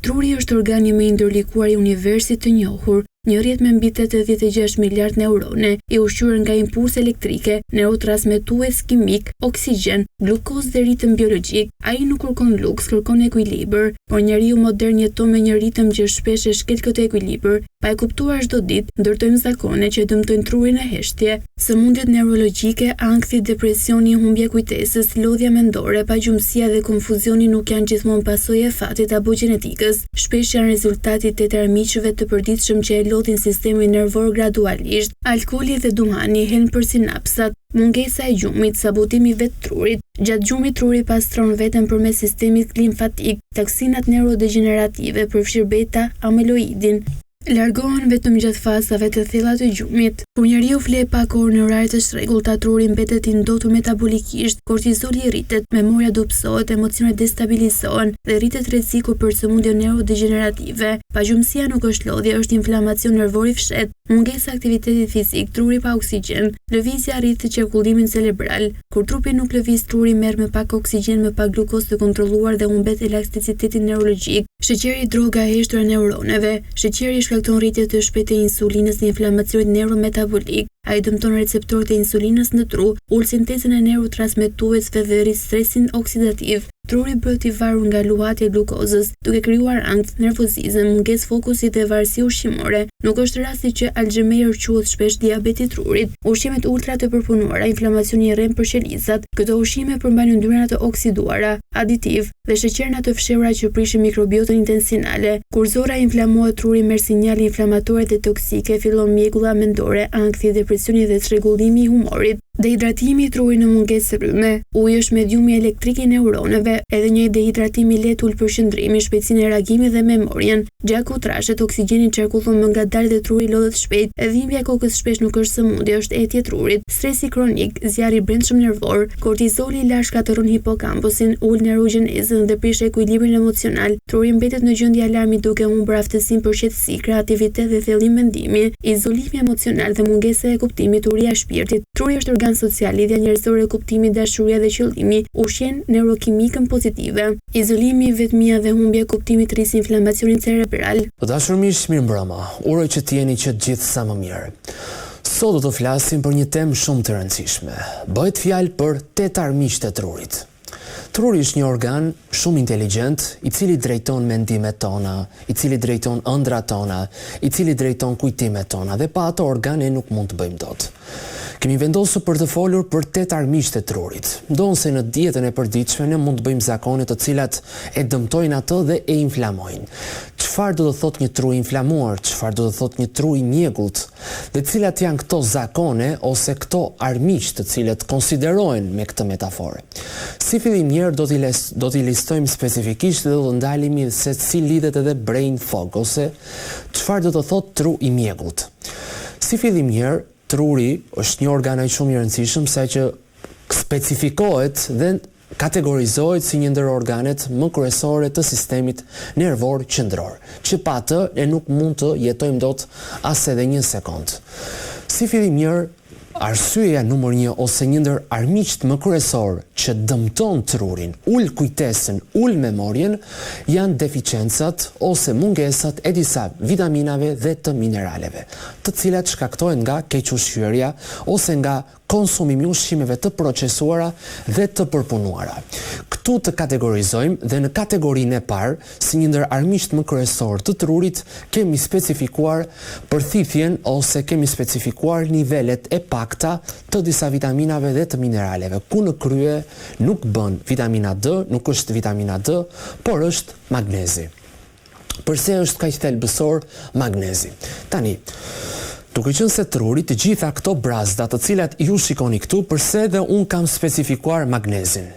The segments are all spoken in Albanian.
Truri është organi më i ndërlikuar i universit të njohur, një rrjet me mbi 86 miliardë neurone, i ushqyer nga impulse elektrike, neurotransmetues kimikë, oksigjen, glukozë dhe ritëm biologjik. Ai nuk kërkon luks, kërkon ekuilibër. Por njeriu modern jeton me një ritëm që shpesh e shkel këtë ekuilibër. Pa e kuptuar çdo ditë, ndërtojmë zakone që e dëmtojnë trurin në heshtje. Sëmundjet neurologjike, ankthi, depresioni, humbja e kujtesës, lodhja mendore, pagjumësia dhe konfuzioni nuk janë gjithmonë pasojë e fatit apo gjenetikës. Shpesh janë rezultat i tetë armiqve të përditshëm që e lodhin sistemin nervor gradualisht. Alkooli dhe duhani, helm për sinapsat, mungesa e gjumit, sabotimi i vetë trurit. Gjatë gjumit truri pastron veten përmes sistemit glimfatik, toksinat neurodegjenerative, përfshirë beta amyloidin, Largohen vetëm gjatë fazave të thella të gjumit. Kur njeriu fle pak orë në orare të çrregullta, truri mbetet i ndotur metabolikisht, kortizoli rritet, memoria dobësohet, emocionet destabilizohen dhe rritet rreziku për sëmundje neurodegjenerative. Pagjumësia nuk është lodhje, është inflamacion nervor i fshehtë. Mungesa e aktivitetit fizik, truri pa oksigjen, lëvizja rrit qarkullimin cerebral. Kur trupi nuk lëviz, truri merr më pak oksigjen, më pak glukozë të kontrolluar dhe humbet elasticitetin neurologjik. Sheqeri droga e heshtur e neuroneve. Sheqeri shkakton rritje të shpejtë të insulinës dhe inflamacionit neurometabolik. Ai dëmton receptorët e insulinës në tru, ul sintezën e neurotransmetuesve dhe rrit stresin oksidativ. Truri bëhet i varur nga luhatja e glukozës, duke krijuar ankth, nervozizëm, mungesë fokusi dhe varësi ushqimore. Nuk është rasti që Alzheimer quhet shpesh diabet i trurit. Ushqimet ultra të përpunuara, inflamacioni i rremë për qelizat. Këto ushqime përmbajnë yndyra të oksiduara, aditivë, dhe sheqerna të fshehura që prishin mikrobiotën intestinale. Kur zorra inflamohet, truri merr sinjale inflamatore dhe toksike, fillon mjegulla mendore, ankthi, depresioni dhe çrregullimi i humorit. Dehidratimi i trurit në mungesë rryme. Uji është mediumi elektrik i neuroneve. Edhe një dehidratim i lehtë ul përqendrimin, shpejtësinë e reagimit dhe memorien. Gjaku trashet, oksigjeni qarkullon më ngadalë dhe truri lodhet shpejt. Dhimbja e kokës shpesh nuk është sëmundje, është etje e trurit. Stresi kronik, zjarri i brendshëm nervor, kortizoli i lartë shkatërron hipokampusin, ul neurogjenezën dhe prish ekuilibrin emocional. Truri mbetet në gjendje alarmi duke humbur aftësinë për qetësi, kreativitet dhe thellim mendimi. Izolimi emocional dhe mungesa e kuptimit, uria e shpirtit. Truri është organ social, lidhja njerëzore, kuptimi, dashuria dhe qëllimi ushqejnë neurokimikën pozitive. Izolimi, vetmia dhe humbja e kuptimit rrisin inflamacionin cerebral. Të dashur miq, mirëmbrëma. Uroj që të jeni që të gjithë sa më mirë. Sot do të flasim për një temë shumë të rëndësishme. Bëhet fjalë për tetë armiqtë e trurit. Truri është një organ shumë inteligjent, i cili drejton mendimet tona, i cili drejton ëndrrat tona, i cili drejton kujtimet tona dhe pa atë organ ne nuk mund të bëjmë dot. Kemi vendosur për të folur për tetë armiqtë e trurit. Ndonëse në dietën e përditshme ne mund të bëjmë zakone të cilat e dëmtojnë atë dhe e inflamojnë. Çfarë do të thotë një tru i inflamuar, çfarë do të thotë një tru i mjegullt dhe cilat janë këto zakone ose këto armiq të cilët konsiderohen me këtë metaforë. Si fillim njëherë do t'i do t'i listojmë specifikisht dhe do të ndalemi se si lidhet edhe brain fog ose çfarë do të thotë tru i mjegullt. Si fillim njëherë, truri është një organ aq shumë i rëndësishëm saqë specifikohet dhe kategorizohet si një ndër organet më kryesore të sistemit nervor qendror, që pa të ne nuk mund të jetojmë dot as edhe një sekondë. Si fillim njëherë, arsyeja numër një ose një ndër armiqtë më kryesorë që dëmton trurin, ul kujtesën, ul memorien, janë deficencat ose mungesat e disa vitaminave dhe të mineraleve, të cilat shkaktohen nga kequshqyerja ose nga konsumimi i ushqimeve të procesuara dhe të përpunuara. Këtu të kategorizojmë dhe në kategorinë e parë, si një ndër armiqtë më kryesorë të trurit, kemi specifikuar përthithjen ose kemi specifikuar nivelet e pakta të disa vitaminave dhe të mineraleve, ku në krye nuk bën vitamina D, nuk është vitamina D, por është magnezi. Përse është kaq thelbësor magnezi? Tani, duke qenë se truri të gjitha këto brazda të cilat ju shikoni këtu, përse dhe unë kam specifikuar magnezin?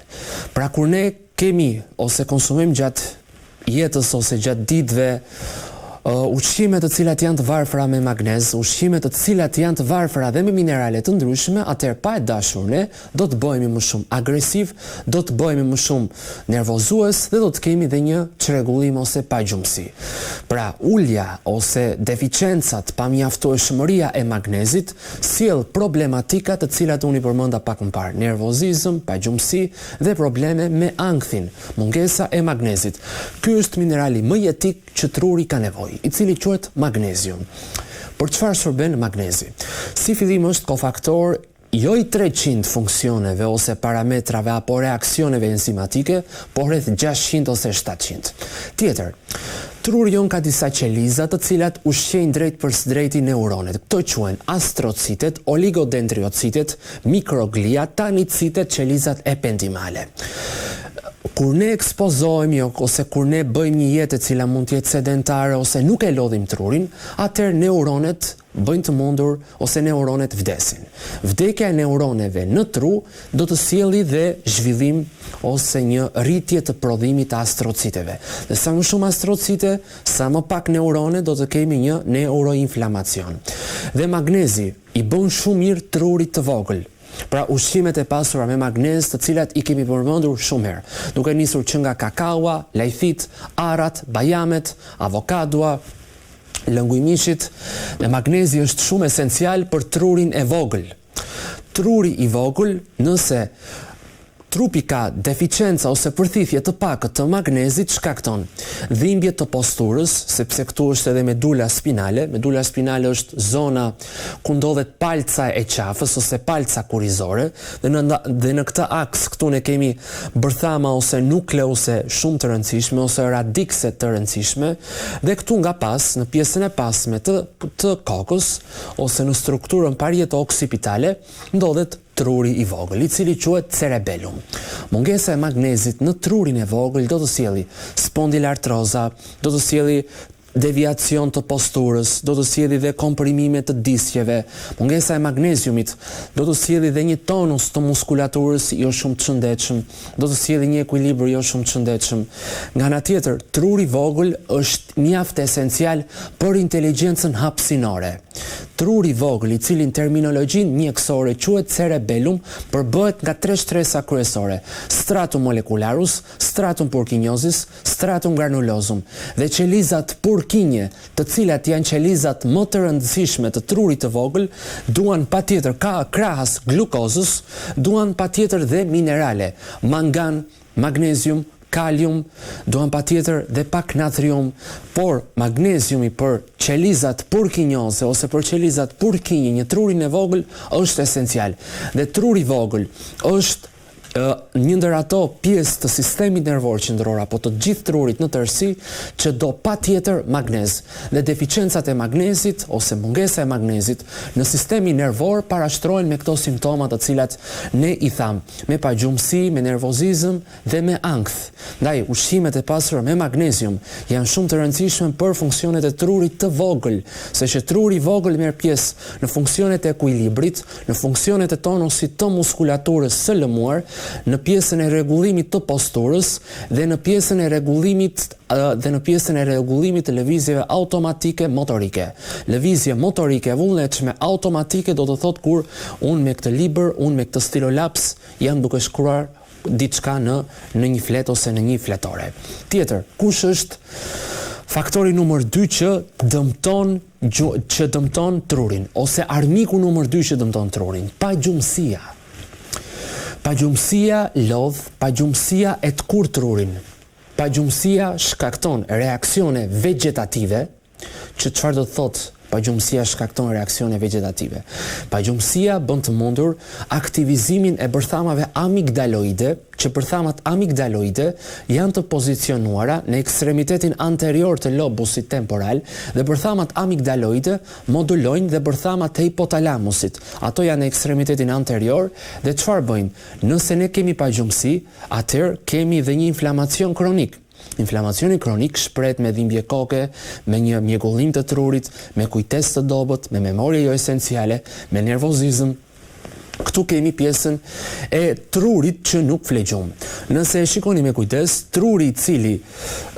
Pra kur ne kemi ose konsumojmë gjatë jetës ose gjatë ditëve. Ushqime të cilat janë të varfra me magnez, ushqime të cilat janë të varfra dhe me minerale të ndryshme, atëherë pa e dashur ne do të bëhemi më shumë agresivë, do të bëhemi më shumë nervozues dhe do të kemi dhe një çrregullim ose pagjumësi. Pra, ulja ose deficencat, pamjaftueshmëria e magnezit sjell problematika të cilat unë i përmenda pak më parë, nervozizëm, pagjumësi dhe probleme me ankthin, mungesa e magnezit. Ky është minerali më jetik që truri ka nevojë, i cili quhet magnezium. Për çfarë shërben magnezi? Si fillim është kofaktor jo i 300 funksioneve ose parametrave apo reaksioneve enzimatike, por rreth 600 ose 700. Tjetër, truri jonë ka disa qeliza të cilat ushqejnë drejtpërsëdrejti neuronet. Këto quhen astrocitet, oligodendriocitet, Mikroglia, tanicitet, qelizat ependimale. Kur ne ekspozohemi ose kur ne bëjmë një jetë e cila mund të jetë sedentare ose nuk e lodhim trurin, atëherë neuronet bëjnë të mundur ose neuronet vdesin. Vdekja e neuroneve në tru do të sjelli dhe zhvillim ose një rritje të prodhimit të astrociteve. Dhe sa më shumë astrocite, sa më pak neurone do të kemi një neuroinflamacion. Dhe magnezi I bën shumë mirë trurit të vogël. Pra ushqimet e pasura me magnez të cilat i kemi përmendur shumë herë, duke nisur që nga kakaoa, lajthitë, arrat, bajamet, avokadoa, lëngu i mishit, dhe magnezi është shumë esencial për trurin e vogël. Truri i vogël, nëse Trupi ka deficenca ose përthithje të pakët të magnezit shkakton dhimbje të posturës, sepse këtu është edhe medula spinale, medula spinale është zona ku ndodhet palca e qafës ose palca kurrizore dhe në dhe në këtë aks këtu ne kemi bërthama ose nukleuse shumë të rëndësishme ose radikse të rëndësishme dhe këtu nga pas në pjesën e pasme të të kokës ose në strukturën parieto-oksipitale ndodhet truri i vogël, i cili quhet cerebellum. Mungesa e magnezit në trurin e vogël do të sjelli spondilartroza, do të sjelli deviacion të posturës, do të sjelli dhe komprimime të disqeve. Mungesa e magneziumit do të sjelli dhe një tonus të muskulaturës jo shumë të shëndetshëm, do të sjelli një ekuilibër jo shumë të shëndetshëm. Nga ana tjetër, truri i vogël është mjaft esencial për inteligjencën hapësinore. Truri i vogël, i cili në terminologjinë mjekësore quhet cerebellum, përbëhet nga tre shtresa kryesore, stratum molecularus, stratum purkiniosis, stratum granulosum, dhe qelizat Purkinje, të cilat janë qelizat më të rëndësishme të trurit të vogël, duan patjetër ka krahas glukozës, duan patjetër dhe minerale, mangan, magnezium, kalium, duan patjetër dhe pak natrium, por magneziumi për qelizat purkinjoze ose për qelizat Purkinje në trurin e vogël është esencial. Dhe truri i vogël është një ndër ato pjesë të sistemit nervor qendror apo të gjithë trurit në tërësi që do patjetër magnez. Dhe deficencat e magnezit ose mungesa e magnezit në sistemin nervor parashtrohen me këto simptoma të cilat ne i thamë, me pagjumësi, me nervozizëm dhe me ankth. Ndaj, ushqimet e pasura me magnezium janë shumë të rëndësishme për funksionet e trurit të vogël, se që truri i vogël merr pjesë në funksionet e ekuilibrit, në funksionet e tonusit të muskulaturës së lëmuar, në pjesën e rregullimit të posturës dhe në pjesën e rregullimit dhe në pjesën e rregullimit të lëvizjeve automatike motorike. Lëvizje motorike e vullnetshme automatike do të thotë kur unë me këtë libër, unë me këtë stilolaps jam duke shkruar diçka në në një fletë ose në një fletore. Tjetër, kush është faktori numër 2 që dëmton që dëmton trurin ose armiku numër 2 që dëmton trurin? Pagjumësia. Pagjumësia lodh, pagjumësia e tkurr trurin. Pagjumësia shkakton reaksione vegjetative, që çfarë do të thotë pagjumësia shkakton reaksione vegjetative? Pagjumësia bën të mundur aktivizimin e bërthamave amigdaloide, që bërthamat amigdaloide janë të pozicionuara në ekstremitetin anterior të lobusit temporal dhe bërthamat amigdaloide modulojnë dhe bërthamat e hipotalamusit. Ato janë në ekstremitetin anterior dhe çfarë bëjnë? Nëse ne kemi pagjumësi, atëherë kemi dhe një inflamacion kronik. Inflamacioni kronik shprehet me dhimbje koke, me një mjegullim të trurit, me kujtesë të dobët, me memorie jo esenciale, me nervozizëm. Këtu kemi pjesën e trurit që nuk fle gjumë. Nëse e shikoni me kujdes, truri i cili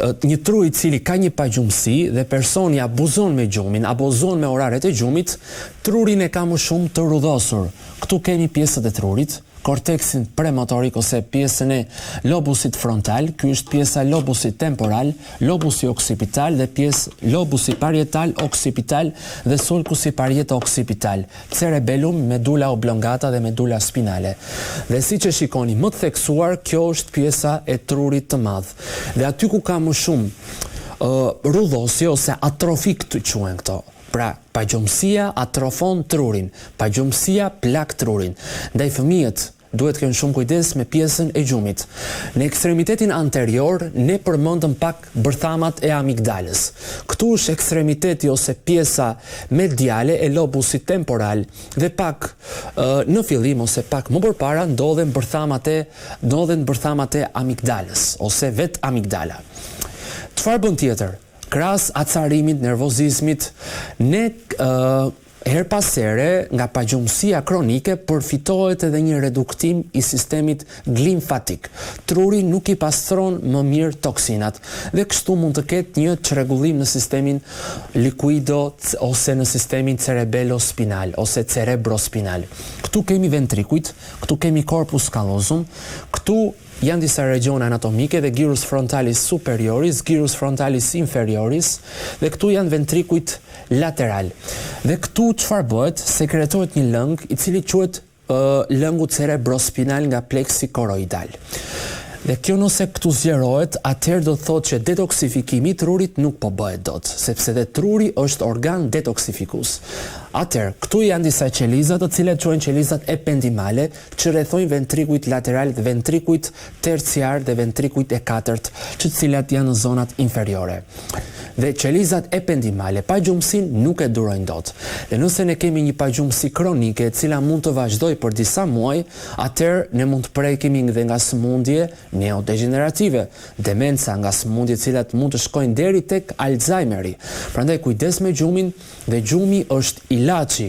një tru i cili ka një pagjumësi dhe personi abuzon me gjumin, abuzon me oraret e gjumit, trurin e ka më shumë të rrudhosur. Këtu kemi pjesët e trurit, korteksin premotorik ose pjesën e lobusit frontal, ky është pjesa e lobusit temporal, lobusi oksipital dhe pjesë lobusi parietal oksipital dhe sulkusi parieto-oksipital, cerebellum, medula oblongata dhe medula spinale. Dhe siç e shikoni më të theksuar, kjo është pjesa e trurit të madh. Dhe aty ku ka më shumë rrudhosje ose atrofi këtu quhen këto. Pra, pagjumësia atrofon trurin, pagjumësia plak trurin. Ndaj fëmijët duhet të kenë shumë kujdes me pjesën e gjumit. Në ekstremitetin anterior ne përmendëm pak bërthamat e amigdalës. Këtu është ekstremiteti ose pjesa mediale e lobusit temporal dhe pak në fillim ose pak më përpara ndodhen bërthamat e ndodhen bërthamat e amigdalës ose vetë amigdala. Çfarë bën tjetër? Krahas acarimit, nervozizmit, ne herë pas here nga pagjumësia kronike përfitohet edhe një reduktim i sistemit glimfatik. Truri nuk i pastron më mirë toksinat dhe kështu mund të ketë një çrregullim në sistemin likuido ose në sistemin cerebelospinal ose cerebrospinal. Këtu kemi ventrikujt, këtu kemi corpus callosum, këtu Janë disa regjione anatomike dhe gyrus frontalis superioris, gyrus frontalis inferioris dhe këtu janë ventrikujt lateral. Dhe këtu çfarë bëhet? Sekretohet një lëng i cili quhet lëngu cerebrospinal nga pleksi koroidal. Dhe kjo nëse këtu zgjerohet, atëherë do të thotë që detoksifikimi i trurit nuk po bëhet dot, sepse dhe truri është organ detoksifikues. Atëherë, këtu janë disa qeliza të cilat quhen qelizat ependimale, që rrethojnë ventrikujt lateral dhe ventrikujt terciar dhe ventrikujt e katërt, që të cilat janë në zonat inferiore. Dhe qelizat ependimale pagjumësinë nuk e durojnë dot. Dhe nëse ne kemi një pagjumësi kronike e cila mund të vazhdojë për disa muaj, atëherë ne mund të prekemi dhe nga sëmundje neodegjenerative, demenca, nga sëmundje të cilat mund të shkojnë deri tek Alzheimeri. Prandaj kujdes me gjumin, Dhe gjumi është ilaçi.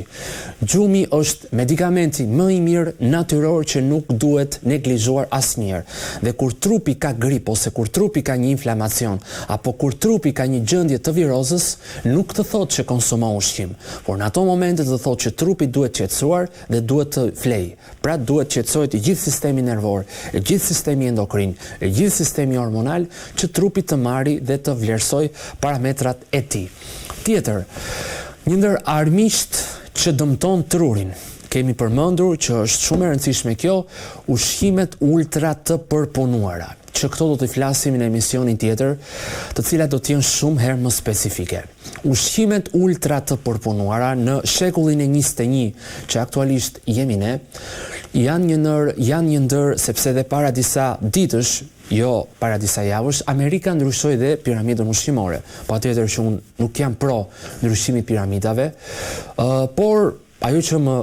Gjumi është medikamenti më i mirë natyror që nuk duhet neglizhuar asnjëherë. Dhe kur trupi ka grip ose kur trupi ka një inflamacion apo kur trupi ka një gjendje të virozës, nuk të thotë që konsumo ushqim, por në ato momente të thotë që trupi duhet qetësuar dhe duhet të flejë. Pra duhet qetësohet i gjithë sistemi nervor, i gjithë sistemi endokrin, i gjithë sistemi hormonal që trupi të marri dhe të vlerësojë parametrat e tij. Tjetër, një ndër armiqtë që dëmton trurin, kemi përmendur që është shumë e rëndësishme kjo, ushqimet ultra të përpunuara, që këto do t'i flasim në emisionin tjetër, të cilat do të jenë shumë herë më specifike. Ushqimet ultra të përpunuara në shekullin e 21, që aktualisht jemi ne, janë një ndër janë një ndër sepse dhe para disa ditësh Jo, para disa javësh, Amerika ndryshoi dhe piramidën ushqimore. Patjetër që unë nuk jam pro ndryshimit piramidave, por ajo që më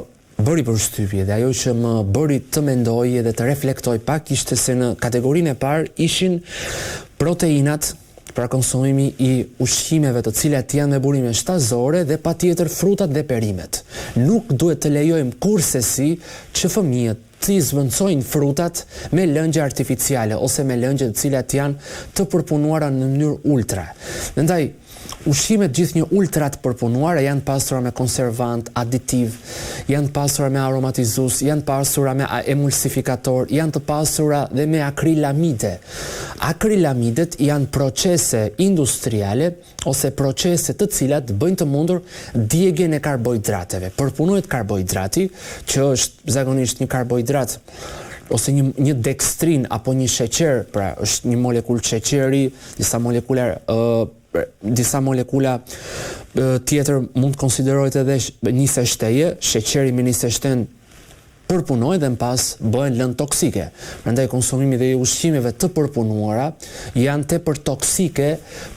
bëri përshtypje dhe ajo që më bëri të mendoj dhe të reflektoj pak ishte se në kategorinë e parë ishin proteinat, pra konsumimi i ushqimeve të cilat janë me burime shtazore dhe patjetër frutat dhe perimet. Nuk duhet të lejojmë kurrsesi që fëmijët t'i zëvendësojnë frutat me lëngje artificiale ose me lëngje të cilat janë të përpunuara në mënyrë ultra. Ndaj, ushqimet gjithnjë ultra të përpunuara janë të pasura me konservantë, aditivë, janë të pasura me aromatizues, janë të pasura me emulsifikatorë, janë të pasura dhe me akrilamide. Akrilamidet janë procese industriale ose procese të cilat bëjnë të mundur djegien e karbohidrateve. Përpunohet karbohidrati, që është zakonisht një karbohidrat ose një një dekstrin apo një sheqer, pra është një molekulë sheqeri, disa molekula ë disa molekula tjetër mund të konsiderohet edhe niseshteje, sheqeri me niseshten përpunohen dhe më pas bëhen lëndë toksike. Prandaj konsumimi dhe i ushqimeve të përpunuara janë tepër toksike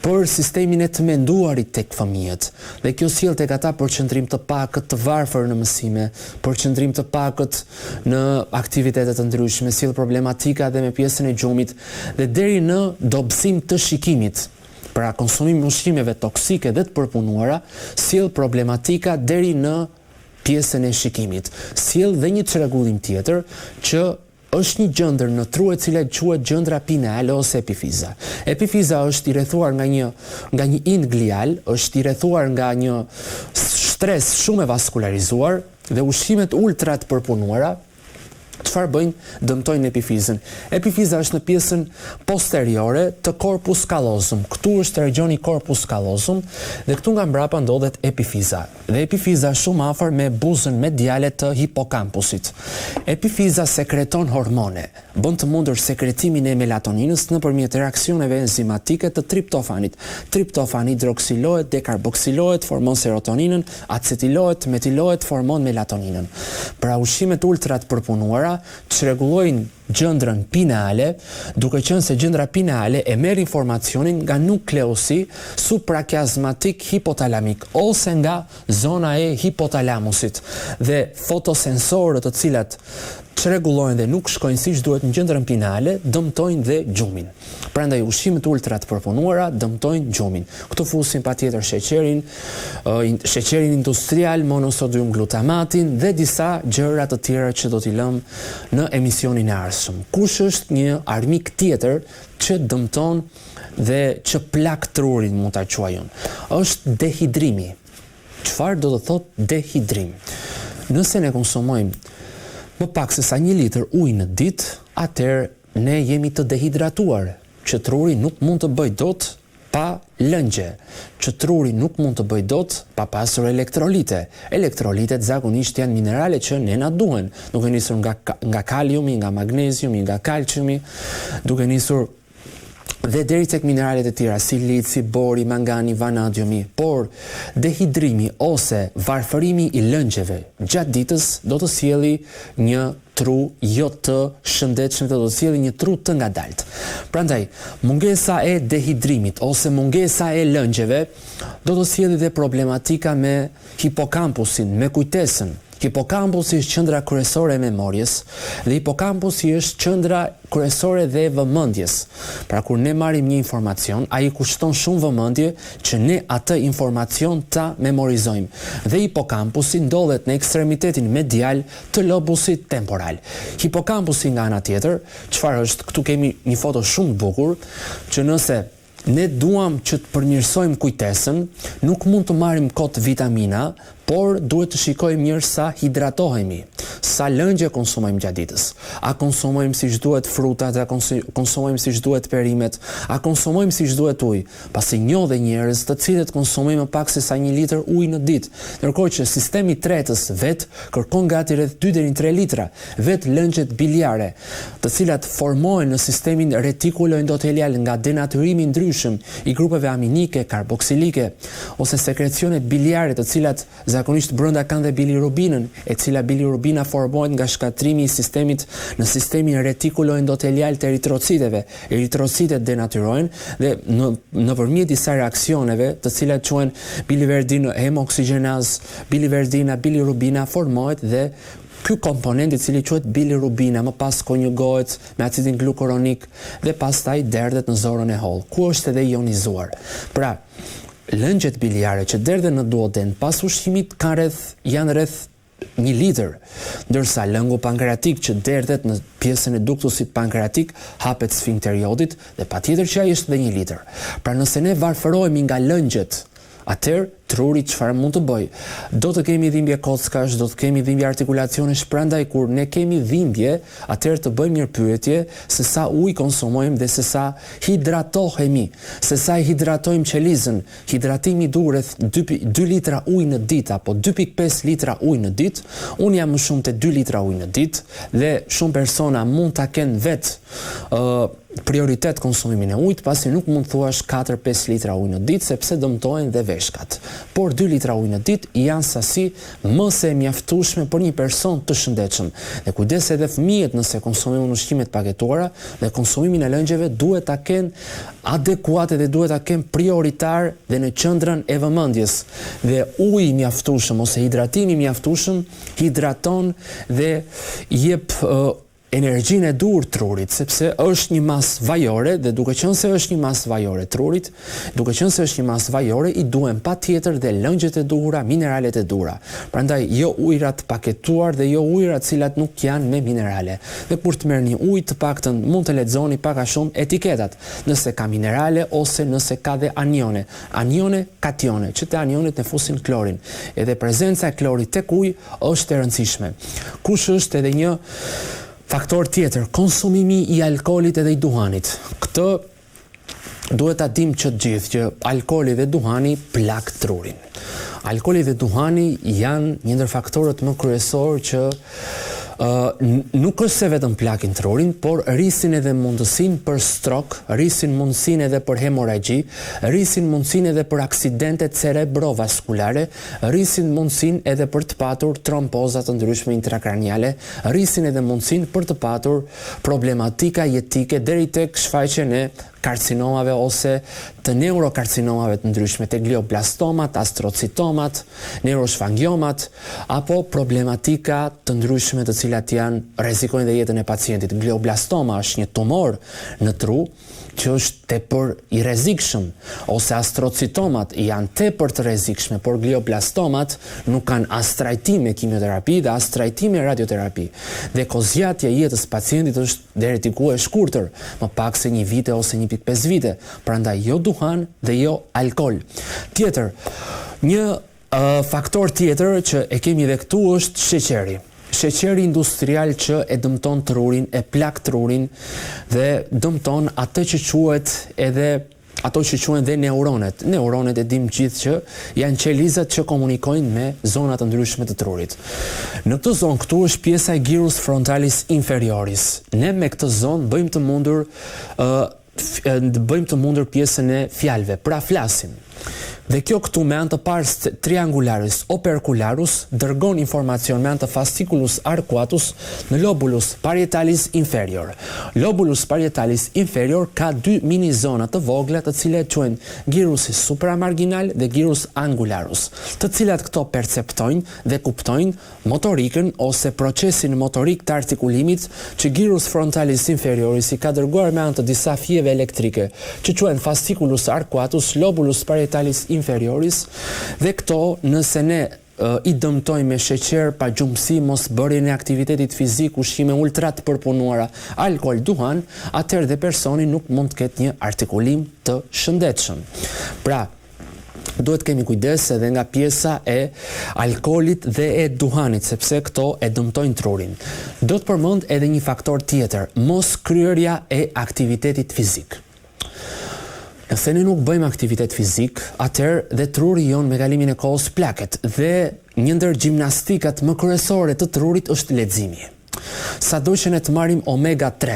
për sistemin e të menduarit tek fëmijët. Dhe kjo sjell tek ata përqendrim të pakët, të varfër në mësime, përqendrim të pakët në aktivitete të ndryshme, sjell problematika dhe me pjesën e gjumit dhe deri në dobësim të shikimit. Pra konsumimi i ushqimeve toksike dhe të përpunuara sjell problematika deri në. pjesën e shikimit. Sjell dhe një çrregullim tjetër që është një gjëndër në tru e cila quhet gjëndra pineale ose epifiza. Epifiza është i rrethuar nga një nga një ind glial, është i rrethuar nga një shtresë shumë e vaskularizuar dhe ushqimet ultra të përpunuara çfarë bëjnë? Dëmtojnë epifizën. Epifiza është në pjesën posteriore të corpus callosum. Këtu është regjioni corpus callosum dhe këtu nga mbrapa ndodhet epifiza. Dhe epifiza është shumë afër me buzën mediale të hipokampusit. Epifiza sekreton hormone, bën të mundur sekretimin e melatoninës nëpërmjet reaksioneve enzimatike të triptofanit. Triptofani hidroksilohet, dekarboksilohet, formon serotoninën, acetilohet, metilohet, formon melatoninën. Pra ushqimet ultra të përpunuara çrregullojnë gjëndrën pineale, duke qenë se gjëndra pineale e merr informacionin nga nukleusi suprakiazmatik hipotalamik ose nga zona e hipotalamusit dhe fotosensorët të cilat çrregullohen dhe nuk shkojnë siç duhet në gjëndrën pineale dëmtojnë dhe gjumin. Prandaj ushqimet ultra të përpunuara dëmtojnë gjumin. Këtu fusim patjetër sheqerin, sheqerin industrial, monosodium glutamatin dhe disa gjëra të tjera që do t'i lëmë në emisionin e ardhshëm. Kush është një armik tjetër që dëmton dhe që plak trurin, mund ta quaj unë? Është dehidrimi. Çfarë do të thotë dehidrim? Nëse ne konsumojmë më pak se sa një litër ujë në ditë, atëherë ne jemi të dehidratuar, që truri nuk mund të bëjë dot pa lëngje, që truri nuk mund të bëjë dot pa pasur elektrolite. Elektrolitet zakonisht janë minerale që ne na duhen, duke nisur nga nga kaliumi, nga magneziumi, nga kalciumi, duke nisur dhe deri tek mineralet e tjera si lici, bori, mangani, vanadiumi, por dehidrimi ose varfërimi i lëngjeve gjatë ditës do të sjelli një tru jo të shëndetshëm dhe do të sjelli një tru të ngadaltë. Prandaj, mungesa e dehidrimit ose mungesa e lëngjeve do të sjelli dhe problematika me hipokampusin, me kujtesën. Hipokampusi është qendra kryesore e memorjes dhe hipokampusi është qendra kryesore dhe e vëmendjes. Pra kur ne marrim një informacion, ai kushton shumë vëmendje që ne atë informacion ta memorizojmë. Dhe hipokampusi ndodhet në ekstremitetin medial të lobusit temporal. Hipokampusi nga ana tjetër, çfarë është? Këtu kemi një foto shumë të bukur që nëse Ne duam që të përmirësojmë kujtesën, nuk mund të marrim kot vitamina, por duhet të shikojmë mirë sa hidratohemi, sa lëngje konsumojmë gjatë ditës. A konsumojmë siç duhet frutat, a konsumojmë siç duhet perimet, a konsumojmë siç duhet ujë, pasi njoh dhe njerëz të cilët konsumojnë më pak se sa një litër ujë në ditë, ndërkohë që sistemi tretës vetë kërkon gati rreth dy deri në tre litra. Vetë lëngjet biliare, të cilat formohen në sistemin retikuloendotelial nga denatyrimi i ndryshëm i grupeve aminike, karboksilike, ose sekrecionet biliare të cilat zakonisht brenda kanë dhe bilirubinën, e cila bilirubina formohet nga shkatërrimi i sistemit në sistemin retikuloendotelial të eritrociteve. Eritrocitet denatyrohen dhe në nëpërmjet disa reaksioneve, të cilat quhen biliverdin hemoksigjenazë, biliverdina, bilirubina formohet dhe Ky komponent i cili quhet bilirubina më pas konjugohet me acidin glukuronik dhe pastaj derdhet në zorrën e hollë, ku është edhe jonizuar. Pra, lëngjet biliare që derdhen në duoden pas ushqimit kanë rreth janë rreth një litër, ndërsa lëngu pankreatik që derdhet në pjesën e duktusit pankreatik hapet sfinkteri i Odit dhe patjetër që ai është dhe një litër. Pra nëse ne varfërohemi nga lëngjet Atëherë, truri çfarë mund të bëjë? Do të kemi dhimbje kockash, do të kemi dhimbje artikulacionesh, prandaj kur ne kemi dhimbje, atëherë të bëjmë një pyetje se sa ujë konsumojmë dhe se sa hidratohemi, se sa e hidratojmë qelizën. Hidratimi duhet rreth dy dy litra ujë në ditë apo 2.5 litra ujë në ditë. Unë jam më shumë te 2 litra ujë në ditë dhe shumë persona mund ta kenë vetë ë prioritet konsumimin e ujit, pasi nuk mund të thuash 4-5 litra ujë në ditë sepse dëmtohen dhe veshkat. Por 2 litra ujë në ditë janë sasi më se e mjaftueshme për një person të shëndetshëm. Dhe kujdes edhe fëmijët nëse konsumojnë ushqime të paketuara dhe konsumimin e lëngjeve duhet ta kenë adekuate dhe duhet ta kenë prioritar dhe në qendrën e vëmendjes. Dhe uji i mjaftueshëm ose hidratimi i mjaftueshëm hidraton dhe jep uh, energjinë e duhur trurit, sepse është një masë vajore dhe duke qenë se është një masë vajore trurit, duke qenë se është një masë vajore i duhen patjetër dhe lëngjet e duhura, mineralet e duhura. Prandaj jo ujëra të paketuar dhe jo ujëra të cilat nuk janë me minerale. Dhe kur të merrni ujë të paktën mund të lexoni pak a shumë etiketat, nëse ka minerale ose nëse ka dhe anione, anione, katione, që te anionet ne fusim klorin. Edhe prezenca e klorit tek uji është e rëndësishme. Kush është edhe një faktor tjetër, konsumimi i alkoolit edhe i duhanit. Këtë duhet ta dimë që të gjithë që alkooli dhe duhani plak trurin. Alkooli dhe duhani janë një ndër faktorët më kryesorë që nuk është se vetëm plakin trurin, por rrisin edhe mundësinë për strok, rrisin mundësinë edhe për hemorragji, rrisin mundësinë edhe për aksidente cerebrovaskulare, rrisin mundësinë edhe për të patur tromboza të ndryshme intrakraniale, rrisin edhe mundësinë për të patur problematika jetike deri tek shfaqjen e karcinomave ose të neurokarcinomave të ndryshme, te glioblastomat, astrocitomat, neuroshfangiomat, apo problematika të ndryshme të cilat janë rrezikojnë dhe jetën e pacientit. Glioblastoma është një tumor në tru që është tepër i rrezikshëm, ose astrocitomat janë tepër të rrezikshme, por glioblastomat nuk kanë as trajtim me kimioterapi dhe as trajtim me radioterapi. Dhe kohëzgjatja e jetës së pacientit është deri diku e shkurtër, më pak se një vite ose 1.5 vite, prandaj jo duhan dhe jo alkool. Tjetër, një uh, faktor tjetër që e kemi edhe këtu është sheqeri. Sheqeri industrial që e dëmton trurin, e plak trurin dhe dëmton atë që quhet edhe ato që quhen dhe neuronet. Neuronet e dimë gjithë që janë qelizat që komunikojnë me zona të ndryshme të trurit. Në këtë zonë këtu është pjesa e gyrus frontalis inferioris. Ne me këtë zonë bëjmë të mundur ë bëjmë të mundur pjesën e fjalëve, pra flasim. Dhe kjo këtu me anë të pars triangularis opercularus dërgon informacion me anë të fasciculus arcuatus në lobulus parietalis inferior. Lobulus parietalis inferior ka dy mini zona të vogla të cilat quhen gyrusi supramarginal dhe gyrus angularus, të cilat këto perceptojnë dhe kuptojnë motorikën ose procesin motorik të artikulimit që gyrus frontalis inferioris i ka dërguar me anë të disa fijeve elektrike që quhen fasciculus arcuatus lobulus parietalis inferioris dhe këto nëse ne i dëmtojmë me sheqer, pagjumësi, mosbërjen e aktivitetit fizik, ushqime ultra të përpunuara, alkool, duhan, atëherë dhe personi nuk mund të ketë një artikulim të shëndetshëm. Pra, duhet të kemi kujdes edhe nga pjesa e alkoolit dhe e duhanit, sepse këto e dëmtojnë trurin. Do të përmend edhe një faktor tjetër, moskryerja e aktivitetit fizik. Nëse ne nuk bëjmë aktivitet fizik, atëherë dhe truri jonë me kalimin e kohës plaket dhe një ndër gjimnastikat më kryesore të trurit është leximi. Sado që ne të marrim omega 3,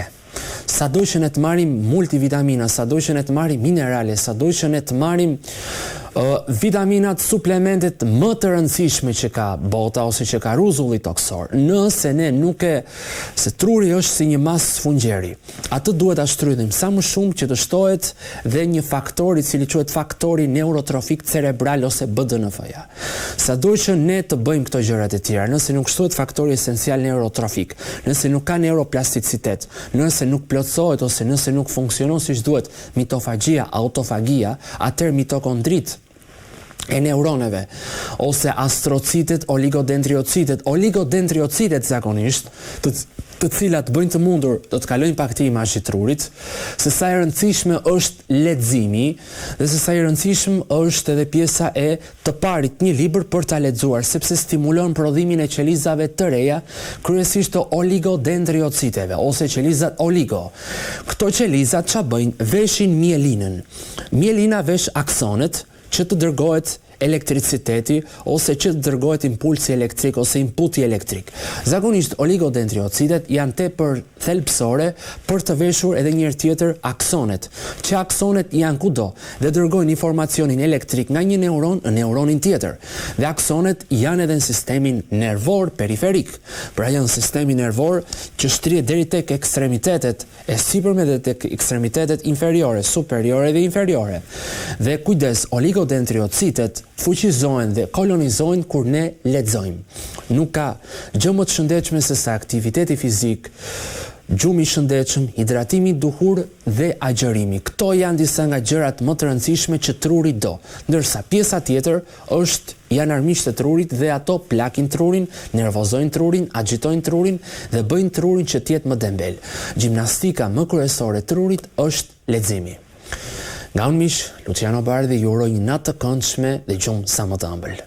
sado që ne të marrim multivitamina, sado që ne të marrim minerale, sado që ne të marrim uh, vitaminat, suplementet më të rëndësishme që ka bota ose që ka rruzulli tokësor. Nëse ne nuk e se truri është si një masë sfungjeri, atë duhet ta shtrydhim sa më shumë që të shtohet dhe një faktor i cili quhet faktori neurotrofik cerebral ose BDNF-ja. Sado që ne të bëjmë këto gjërat e tjera, nëse nuk shtohet faktori esencial neurotrofik, nëse nuk ka neuroplasticitet, nëse nuk plotësohet ose nëse nuk funksionon siç duhet mitofagjia, autofagia, atëherë mitokondritë e neuroneve ose astrocitet, oligodendriocitet, oligodendriocitet zakonisht, të të cilat bëjnë të mundur, do të kalojmë pak te imazhi i trurit, se sa e rëndësishme është leximi dhe se sa i rëndësishëm është edhe pjesa e të parit një libër për ta lexuar, sepse stimulon prodhimin e qelizave të reja, kryesisht të oligodendriociteve ose qelizat oligo. Këto qeliza ça bëjnë? Veshin mielinën. Mielina vesh aksonet që të dërgohet elektriciteti ose që të dërgohet impulsi elektrik ose inputi elektrik. Zakonisht oligodendriocitet janë tepër thelbësore për të veshur edhe një herë tjetër aksonet, që aksonet janë kudo dhe dërgojnë informacionin elektrik nga një neuron në neuronin tjetër. Dhe aksonet janë edhe në sistemin nervor periferik. Pra janë sistemi nervor që shtrihet deri tek ekstremitetet e sipërme dhe tek ekstremitetet inferiore, superiore dhe inferiore. Dhe kujdes, oligodendriocitet fuqizohen dhe kolonizohen kur ne lexojmë. Nuk ka gjë më të shëndetshme sesa aktiviteti fizik, gjumi i shëndetshëm, hidratimi i duhur dhe agjërimi. Këto janë disa nga gjërat më të rëndësishme që truri do, ndërsa pjesa tjetër është janë armiqtë e trurit dhe ato plakin trurin, nervozojnë trurin, agjitojnë trurin dhe bëjnë trurin që të jetë më dembel. Gjimnastika më kryesore e trurit është leximi. Nga unë miq, Luciano Bardhi ju uroj një natë të këndshme dhe gjumë sa më të ëmbël.